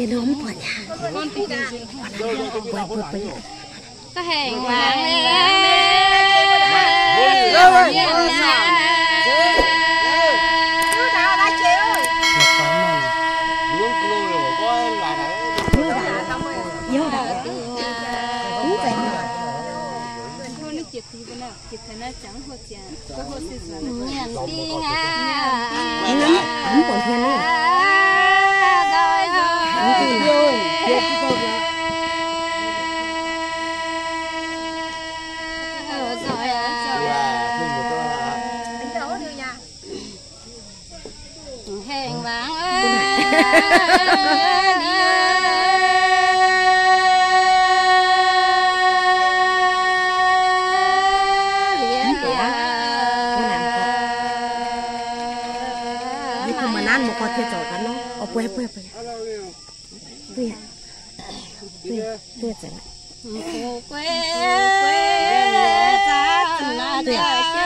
Mv buatc aqv. Buatc, buatc, buatc. Haengh wangc. Nyanc dingh aqv. Mv buatc hmien aqv. Haengh wangc. Mv baac, mv baac naaiv mbuo gorx thiec zoux gaax nor. Oc, buatc, buatc, buatc. Duqv aqv. Duqv, duqv aqv. Mv nzaangc oix nzengc aengx.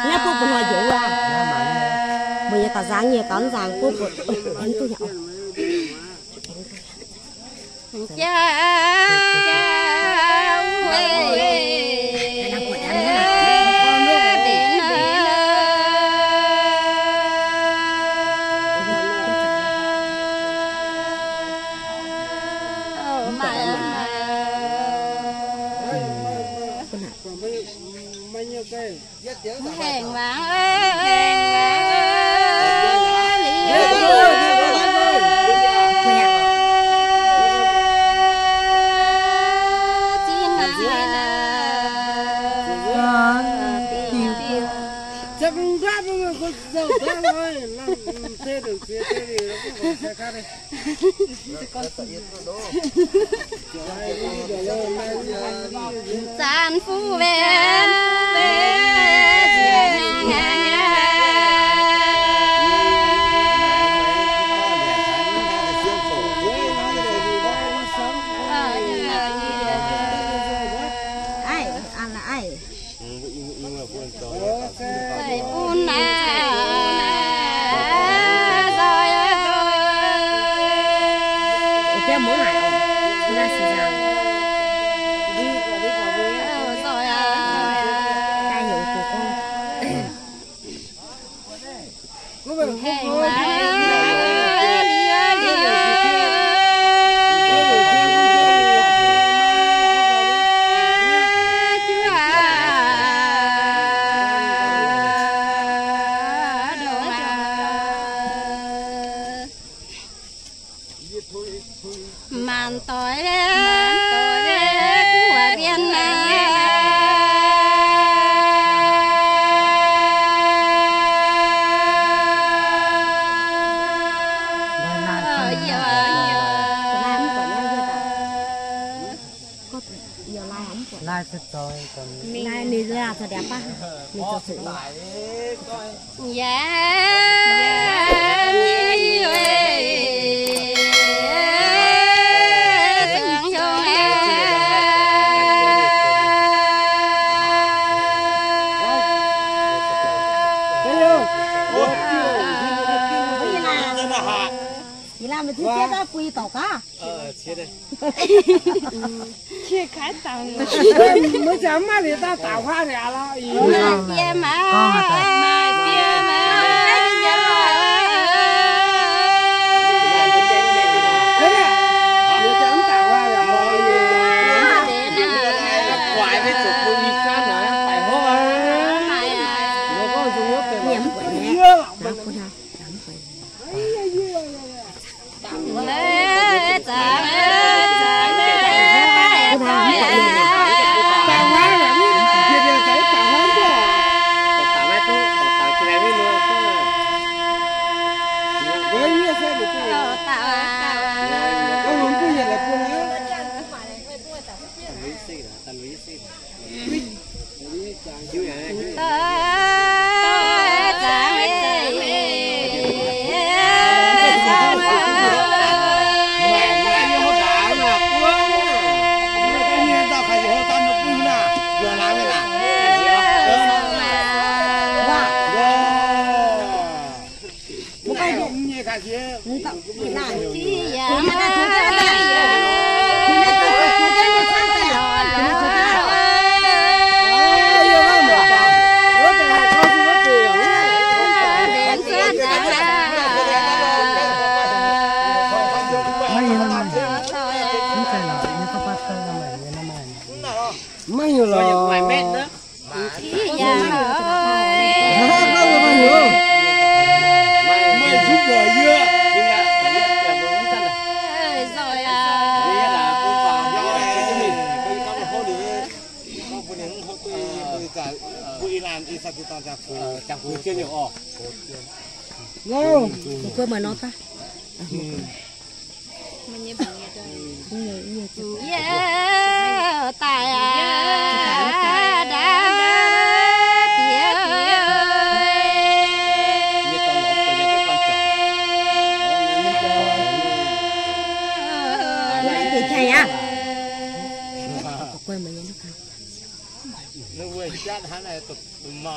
Naaiv bun mbuo hnoi njoux wuov. Mbuo nyei dauh nzaangc nyei gauh nzaangc bun mbuo. Duqv aqv. Haengh wangc. Zanc fuqv mbenc. Maanc doic guoqv mbienv aqv. Lai ninh laanh caux ndiangx baav, ninh zoux zuqc. Yie laanh meih ciev daaih bun yie dorc gaav. Mv jangx maaih liuz daaih daux huaav liuz aqv lorqc. Maaih fiev maah. Maaih fiev maah. Liuz jangx mv daux huaav liuz. Guaix maiv zuqc bun ih zanv naaic daic hopv aqv. Maaih aqv. Mv buatc nyei. Maiv heuc lorqc. Yaac mv dorh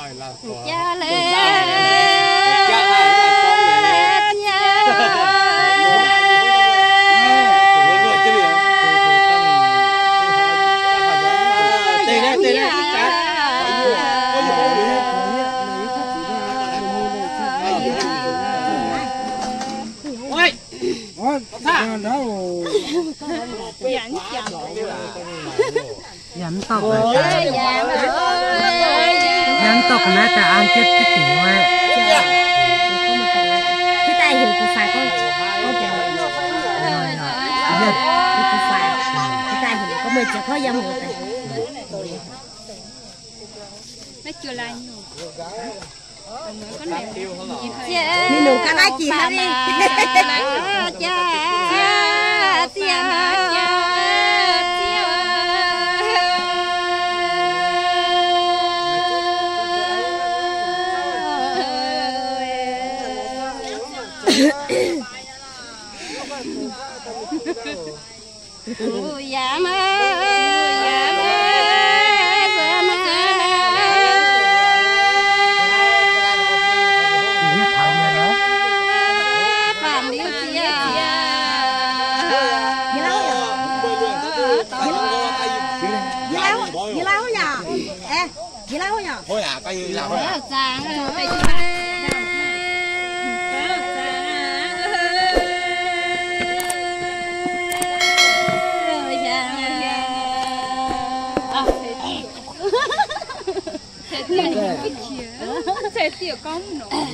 ga'naaiv daaih an jienv ziex dingc wuov. Mingh nongc ga'naaiv jiex hnangv ni.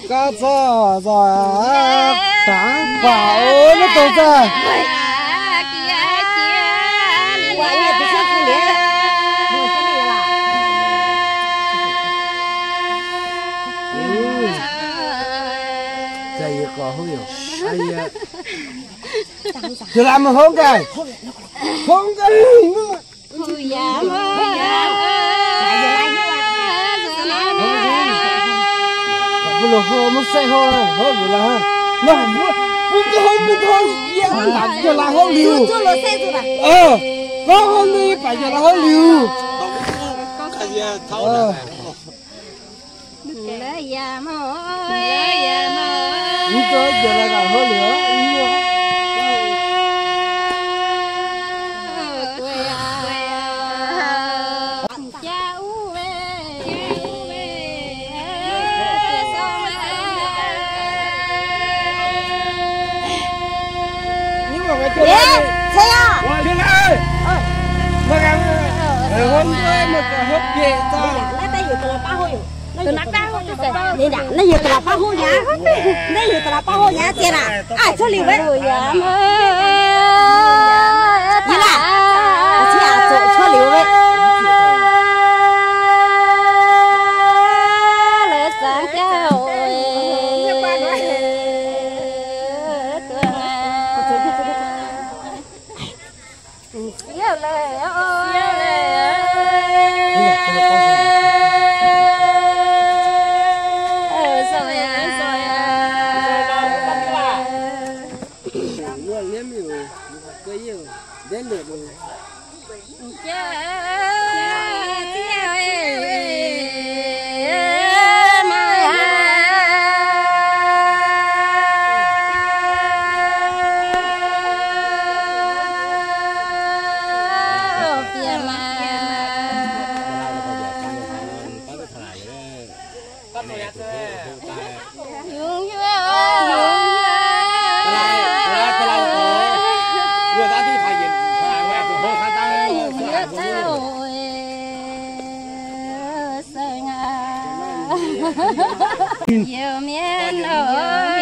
Gauh zorqv nzoih aqv, dangx baac ov, maiv dongz zaah. Jiex laaix meih hov gaax, hov gaax. Mbuo longc hov maiv saeqv hov, hov nzuqc laaix hnangv. Mbuo, mbuo hov, mbuo hov, yie hnangv naaic njiec laaix hov liuz. Gorngv hov liuz, yie baac njiec laaix hov liuz. Mv njiec laaix gaax hov liuz. Naaiv yie da'laaix baav hov nyei, naaiv yie da'laaix baav hov nyei, ziex aac, cuotv liuz wuov. Yie laaic, zuqc cuotv liuz wuov. Youh mienh oc.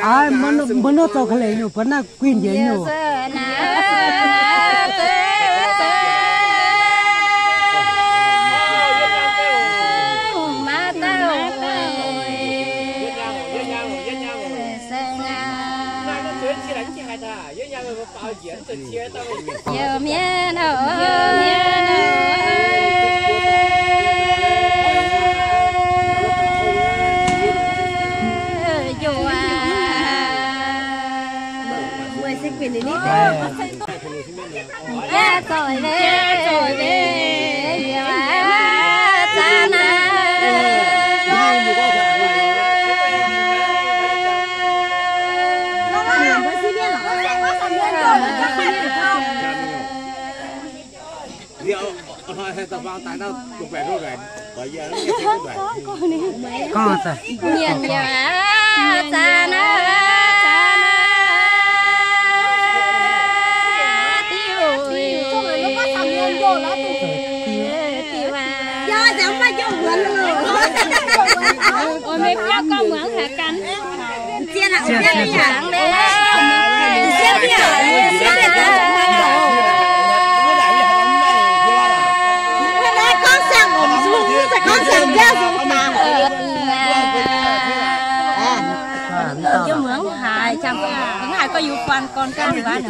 Aa, mbuo nor zoux ga'leiz nyungc, mbuo naaiv guinh njiec nyungc. Youh mienh oc. Youh aac. Yie muangx haiz, muangx haiz gorngv yie buan gorn ganh waac.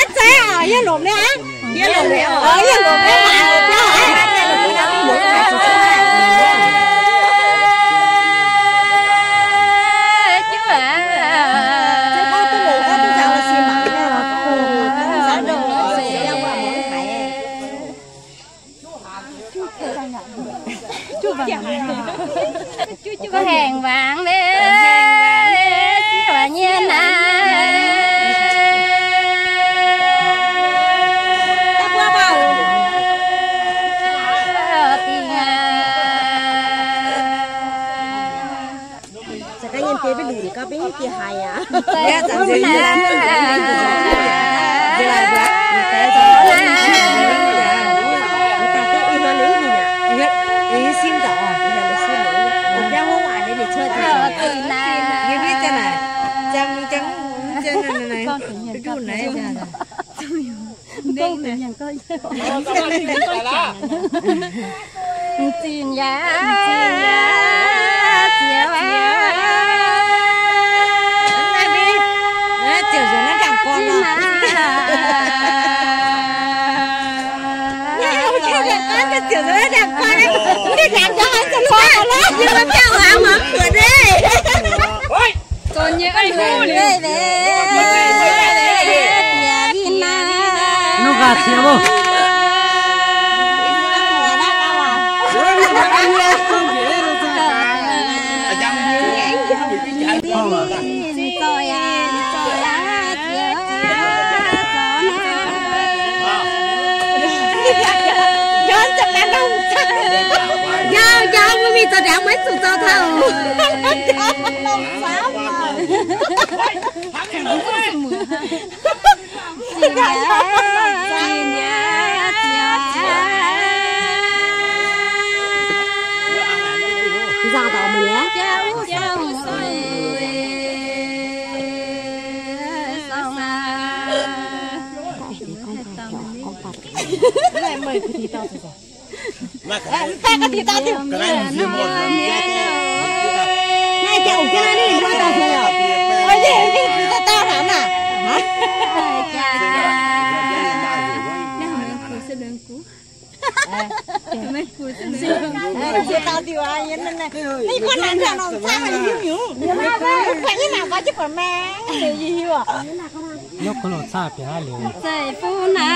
Haaix zeiz oc, yie lomc nyei aqv. Yie lomc nyei oc, yie lomc nyei. Haengh wangc leiz, sieqv nyei naaiv. Dingc aac. Za'gengh nyei deix maiv lunc gau, maiv hiuv dieh haaix aqv. M'zing yaac ziouc aqv. Ziouc nzuonx naaiv ndaangc gorn nor. Ziouc nzuonx naaiv ndaangc gorn, mv deix ndaangc gorn haaix zanc lorz lorz, yie mbuo biauv waac muangx kuonx ei. Ninh gaax qiex loh. Njaaux, njaaux, mbuo mingh zoux ndiangx maiv zuqc zoux taux. Ninh gorngv naaic nor, ninh gorngv jienv buonc maeng, yie hiuv. Nqopv kuv loz caav bieqc haaix liuz. Zeiv-fun aac.